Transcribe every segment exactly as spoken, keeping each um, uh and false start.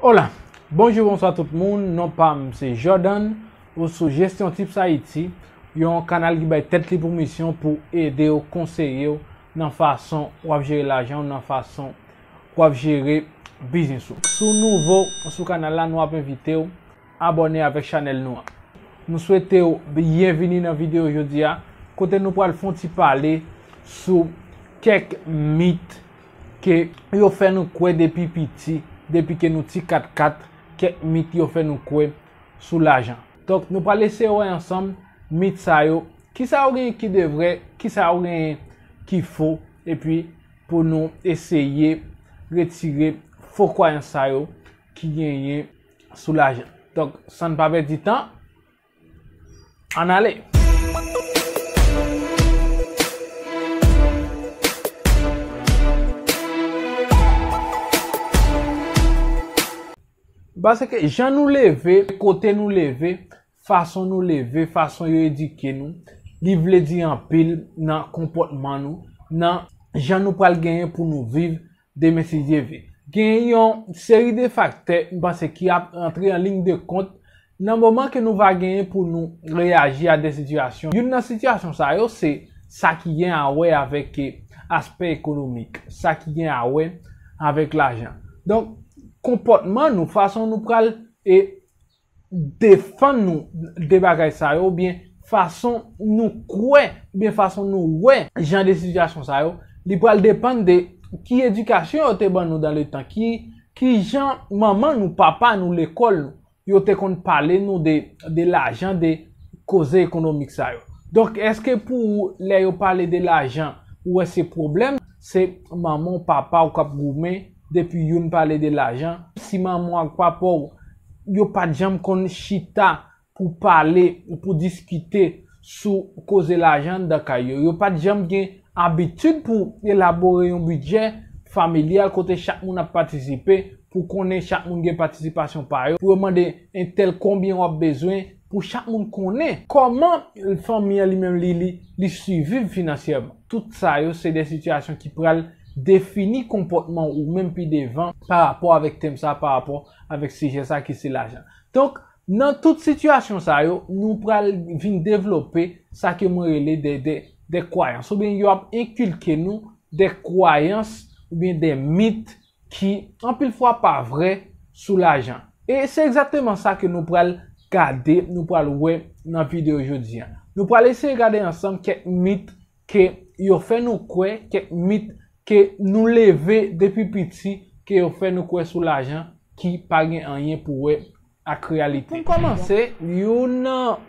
Hola, bonjou, bonswa tout moun. Non pa m se Jordan. Ou sou Gestion Tips Haïti, yon kanal ki bay tèt li pou misyon pou ede w, konseye w nan fason w ap jere lajan w, nan fason w ap jere biznis ou. Si w nouvo sou kanal la, nou ap envite w abòne avèk chanèl nou an. Nou swete w byenvini nan videyo jodi a, kote nou pral fè yon ti pale sou kèk mit ke yo fè nou kwè depi piti, depi ke nou ti katkat, kèk mit yo fè nou kwè sou lajan. Donk, nou pral eseye wè ansanm mit sa yo, kisa yo genyen ki de vrè, kisa yo genyen ki fo, epi pou nou eseye retire fo kwayans sa yo ki genyen sou lajan. Donk, san n pa pèdi tan, ann ale! Paske jan nou leve, kote nou leve, fason nou leve, fason yo edike nou, li vle di anpil nan konpòtman nou, nan jan nou pral genyen pou nou viv demen si Dye vle. Gen yon seri de faktè, m panse, ki ap rantre an liy de kont nan moman ke nou va genyen pou nou reyaji a de sitiyasyon. Youn nan sitiyasyon sa yo, se sa ki gen a wè avèk, eh, aspè ekonomik, sa ki gen a wè avèk lajan. Donk, konpòtman nou, fason nou pral, eh, defann nou de bagay sa yo, oubyen fason nou kwè, oubyen fason nou wè jan de sitiyasyon sa yo, li pral depann de ki edikasyon yo te ban nou dan le tan, ki, ki jan manman nou, papa nou, lekòl nou, yo te konn pale nou de, de lajan, de koze ekonomik sa yo. Donk, èske pou ou, lè yo pale de lajan, ou wè se pwoblèm? Se manman w, papa w k ap goumen, depi youn pale de lajan, si manman w ak papa w, yo pa t janm konn chita pou pale, pou diskite sou koze lajan anndan kay yo. Yo pa t janm gen abitid pou elabore yon bidjè familyal kote chak moun ap patisipe, pou konnen chak moun gen patisipasyon pa yo, pou yo mande entèl konbyen w ap bezwen, pou chak moun konnen kòman fanmi an li menm li, li, li siviv finansyèman. Tout sa yo se de sitiyasyon ki pral defini konpòtman ou menm pi devan pa rapò avèk tèm sa, pa rapò avèk sijè sa ki se lajan. Donk, nan tout sitiyasyon sa yo, nou pral vin devlope sa ke mwen rele de, de, de kwayans, oubyen yo ap enkilke nou de kwayans oubyen de mit ki anpil fwa pa vrè sou lajan. E se egzakteman sa ke nou pral gade, nou pral wè nan videyo jodi a. Nou pral eseye gade ansanm kèk mit ke yo fè nou kwè, kèk mit ke nou leve depi piti, ke yo fè nou kwè sou lajan ki pa gen anyen pou wè ak reyalite. Pou n kòmanse, youn nan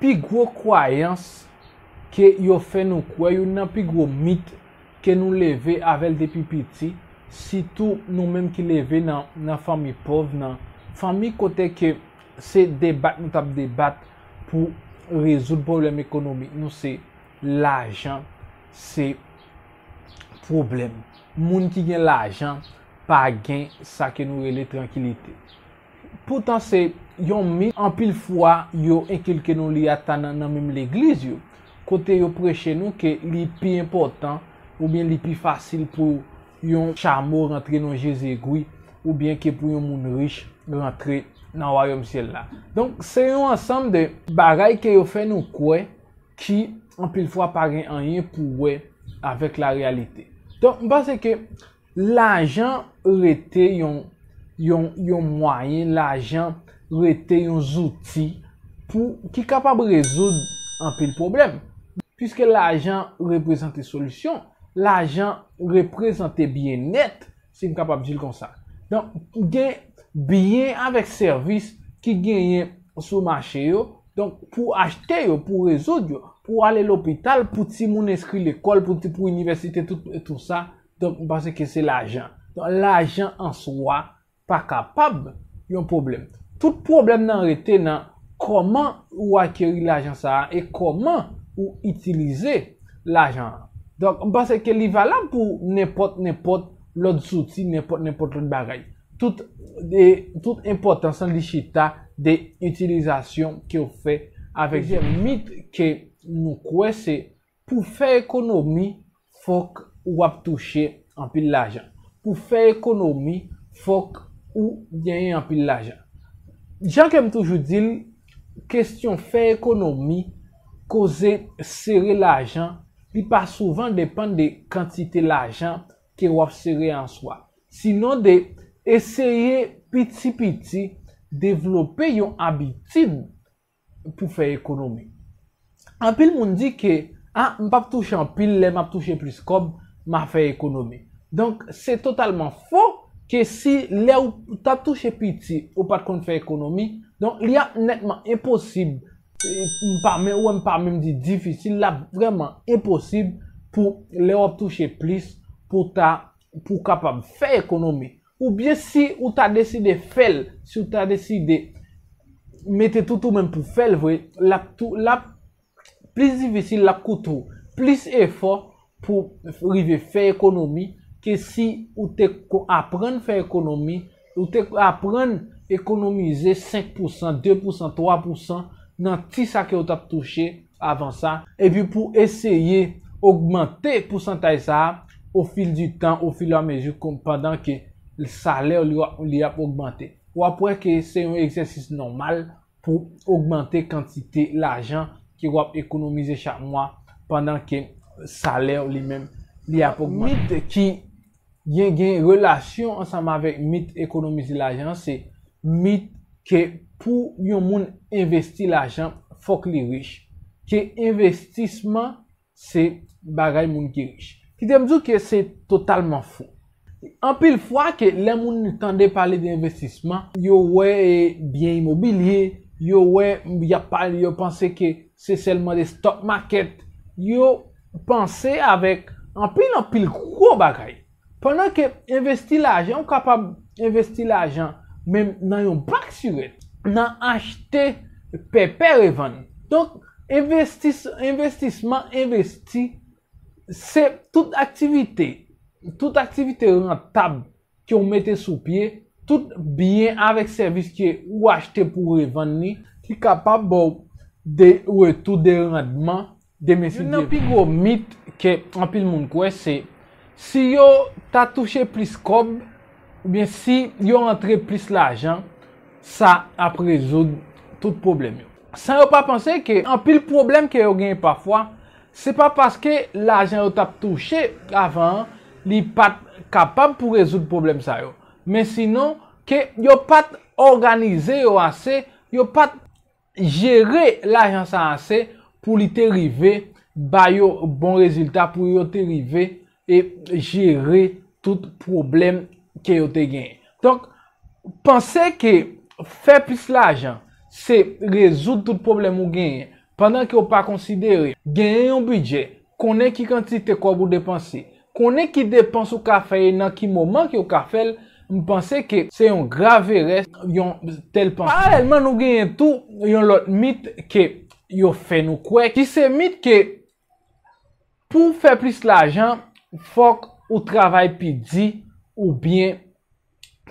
pi gwo kwayans ke yo fè nou kwè, youn nan pi gwo mit ke nou leve avè l depi piti, sitou nou menm ki leve nan, nan fanmi pòv, nan fanmi kote ke se debat nou t ap debat pou rezoud pwoblèm ekonomik nou, se lajan se pwoblèm. Moun ki gen lajan pa gen sa ke nou rele trankilite. Poutan se yon mit, anpil fwa yo enkilke nou li ata nan, nan menm legliz yo, kote yo preche nou ke li pi enpòtan oubyen li pi fasil pou yon chamo rantre nan je zegwi oubyen ke pou yon moun rich rantre nan wayòm syèl la. Donk, se yon ansanm de bagay ke yo fè nou kwè ki anpil fwa pa gen anyen pou wè avèk la reyalite. Donk, m panse ke lajan rete yon, yon, yon mwayen, lajan rete yon zouti pou ki kapab rezoud anpil pwoblèm. Piske lajan reprezante solisyon, lajan reprezante byennèt, si m kapab di l konsa. Donk, gen byen avèk sèvis ki genyen sou mache yo. Donk, pou achte yo, pou rezoud yo, pou ale lopital, pou timoun enskri lekòl, pou, pou inivèsite, tout, tout sa. Donk, m panse ke se lajan. Donk, lajan an swa pa kapab yon pwoblèm. Tout pwoblèm nan rete nan kòman ou akeri lajan sa a e kòman ou itilize lajan an. Donk, m panse ke li valab pou nenpòt, nenpòt lòt zouti, nenpòt, nenpòt lòt bagay. Tout, e, tout enpòtans lan li chita de itilizasyon ke w fè avèk. Dezyèm mit ke nou kwè se pou fè ekonomi, fòk w ap touche anpil lajan. Pou fè ekonomi, fòk ou genyen anpil lajan. Jan ke m toujou di l, kesyon fè ekonomi, koze sere lajan, li pa souvan depann de kantite lajan ke w ap sere an swa. Sinon de eseye piti piti devlope yon abitid pou fè ekonomi. Anpil moun di ke, a, m p ap touche anpil, lè m ap touche plis kòb, m a fè ekonomi. Donk, se totalman fo ke si lè w t ap touche piti, ou pa t konn fè ekonomi, donk, li ap nètman enposib, m pa menm, ou wè m pa menm di difisil, l ap vrèman enposib pou lè w ap touche plis, pou ta, pou w kapab fè ekonomi. Oubyen si ou ta deside fè l, si ou ta deside mete tout ou menm pou fè l vre, l ap tou, l ap plis difisil, l ap koute w plis efò pou rive fè ekonomi ke si ou te ko-, aprann fè ekonomi, ou te aprann ekonomize senk pousan, de pousan, twa pousan nan ti sa ke ou t ap touche avan sa, epi pou eseye ogmante pousantaj sa a au fil du temps, au fur et à mesure, kon-, pandan ke salè w li, li ap ogmante. W ap wè ke se yon egzèsis nòmal pou ogmante kantite lajan ke w ap ekonomize chak mwa pandan ke salè w li menm li ap ogmante. Mit ki gen, gen relasyon ansanm avèk mit ekonomize lajan, se mit ke pou yon moun envesti lajan, fòk li rich. Ke envestisman se bagay moun ki rich. Kite m di w ke se totalman fo. Anpil fwa ke lè moun tande pale de envestisman, yo wè, e, byen imobilye, yo wè, y ap pale, yo panse ke se sèlman de stock market, yo panse avèk anpil, anpil gwo bagay. Pandan ke envesti lajan, ou kapab envesti lajan menm nan yon bak sirèt, nan achte pèpè revann. Donk, envestis-, envestisman, envesti, se tout aktivite, tout aktivite rantab ke w mete sou pye, tout byen avèk sèvis ke ou achte pou revann li, ki kapab ba w de retou, de randman, demen si Dye vle. Youn nan pi gwo mit ke anpil moun kwè se, si yo ta touche plis kòb, oubyen si yo rantre plis lajan, sa ap rezoud tout pwoblèm yo. San yo pa panse ke anpil pwoblèm ke yo genyen pafwa, se pa paske lajan yo t ap touche avan an, li pa t kapab pou rezoud pwoblèm sa yo. Men sinon, ke yo pa t òganize yo ase, yo pa t jere lajan sa ase pou li te rive ba yo bon rezilta, pou yo te rive e jere tout pwoblèm ke yo te genyen. Donk, panse ke fè plis lajan se rezoud tout pwoblèm ou genyen, pandan ke w pa konsidere genyen yon bidjè, konnen ki kantite kòb ou depanse, konnen ki depans ou ka fè e nan ki moman ke w ka fè l, m panse ke se yon grav erè, yon tèl panse. Paralèlman, nou genyen tou yon lòt mit ke yo fè nou kwè, ki se mit ke pou w fè plis lajan, fòk ou travay pi di oubyen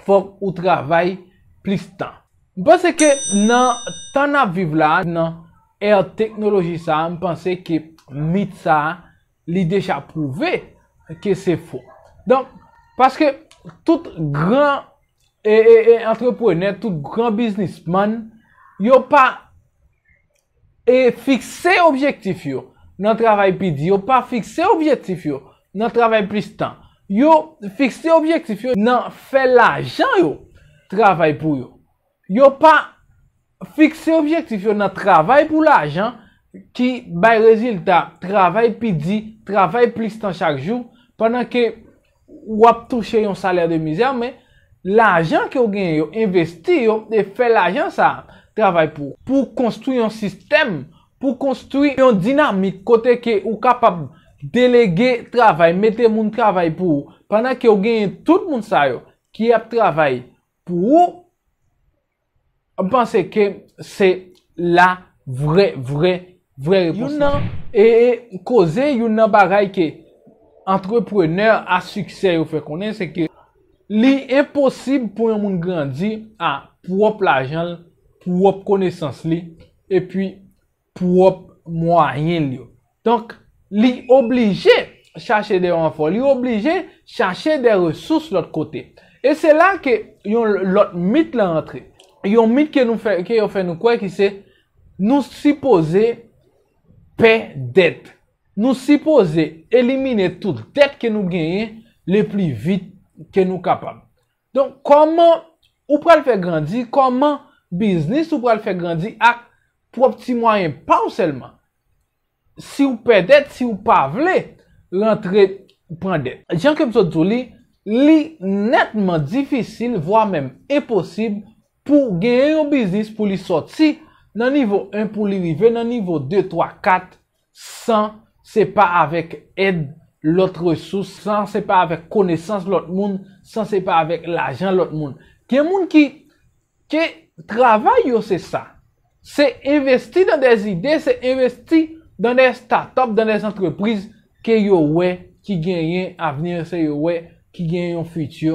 fòk ou travay plis tan. M panse ke nan tan n ap viv la, nan è teknoloji sa a, m panse ke mit sa a, li deja pwouve ke se fo. Donk, paske tout gran e, e, e antreprenè, tout gran biznismann, yo pa e fikse objektif yo nan travay pi di, yo pa fikse objektif yo nan travay plis tan. Yo fikse objektif yo nan fè lajan yo travay pou yo. Yo pa fikse objektif yo nan travay pou lajan ki bay rezilta, travay pi di, travay plis tan chak jou, pandan ke w ap touche yon salè de mizè, men lajan ke w genyen yo, envesti yo, e fè lajan sa a travay pou ou. Pou w konstwi yon sistèm, pou w konstwi yon dinamik kote ke ou kapab delege travay, mete moun travay pou ou, pandan ke w genyen tout moun sa yo ki ap travay pou ou, m panse ke se la vrè, vrè, vrè repons lan. Youn nan, e, e, koze, youn nan bagay ke antreprenè a siksè yo fè konnen, se ke li enposib pou yon moun grandi a pwòp lajan l, pwòp konesans li, epi pwòp mwayen l yo. Donk, li oblije chache de ranfò, li oblije chache de resous lòt kote. E se la ke yon lòt mit lan antre. Yon mit ke nou fè, ke yo fè nou kwè ki se nou sipoze pè dèt. Nou sipoze elimine tout dèt ke nou genyen le pli vit ke nou kapab. Donk, kòman ou pral fè grandi, kòman biznis ou pral fè grandi ak pwòp ti mwayen pa w sèlman? Si w pè dèt, si w pa vle rantre pran dèt. Jan ke m sot di w li, li nètman difisil, vwa menm enposib pou genyen yon biznis pou li sòti nan nivo en pou li rive nan nivo de, twa, kat san se pa avèk èd lòt resous, san se pa avèk konesans lòt moun, san se pa avèk lajan lòt moun. Gen moun ki, ke travay yo se sa. Se envesti dan dè zide, se envesti dan dè startup, dan dè antrepriz ke yo wè ki genyen avni, se yo wè ki genyen yon fiti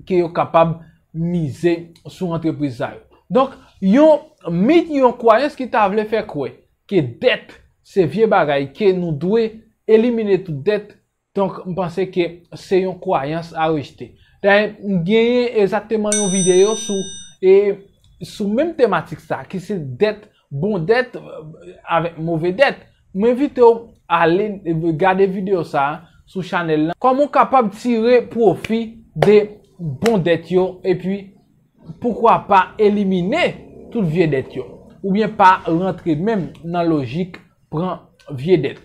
ke yo kapab mize sou antrepriz sa yo. Donk, yon mit, yon kwayans ki ta vle fè kwè ke dèt se vye bagay, ke nou dwe elimine tout dèt. Donk, m panse ke se yon kwayans a rejte. Dayè, m genyen egzakteman yon videyo sou, e, sou menm tematik sa, ki se dèt, bon dèt, e, avèk move dèt. M envite w ale, e, gade videyo sa a sou chanèl lan. Kòman w kapab tire pwofi de bon dèt yo, epi poukwa pa elimine tout vye dèt yo, oubyen pa rantre menm nan lojik pran vye dèt.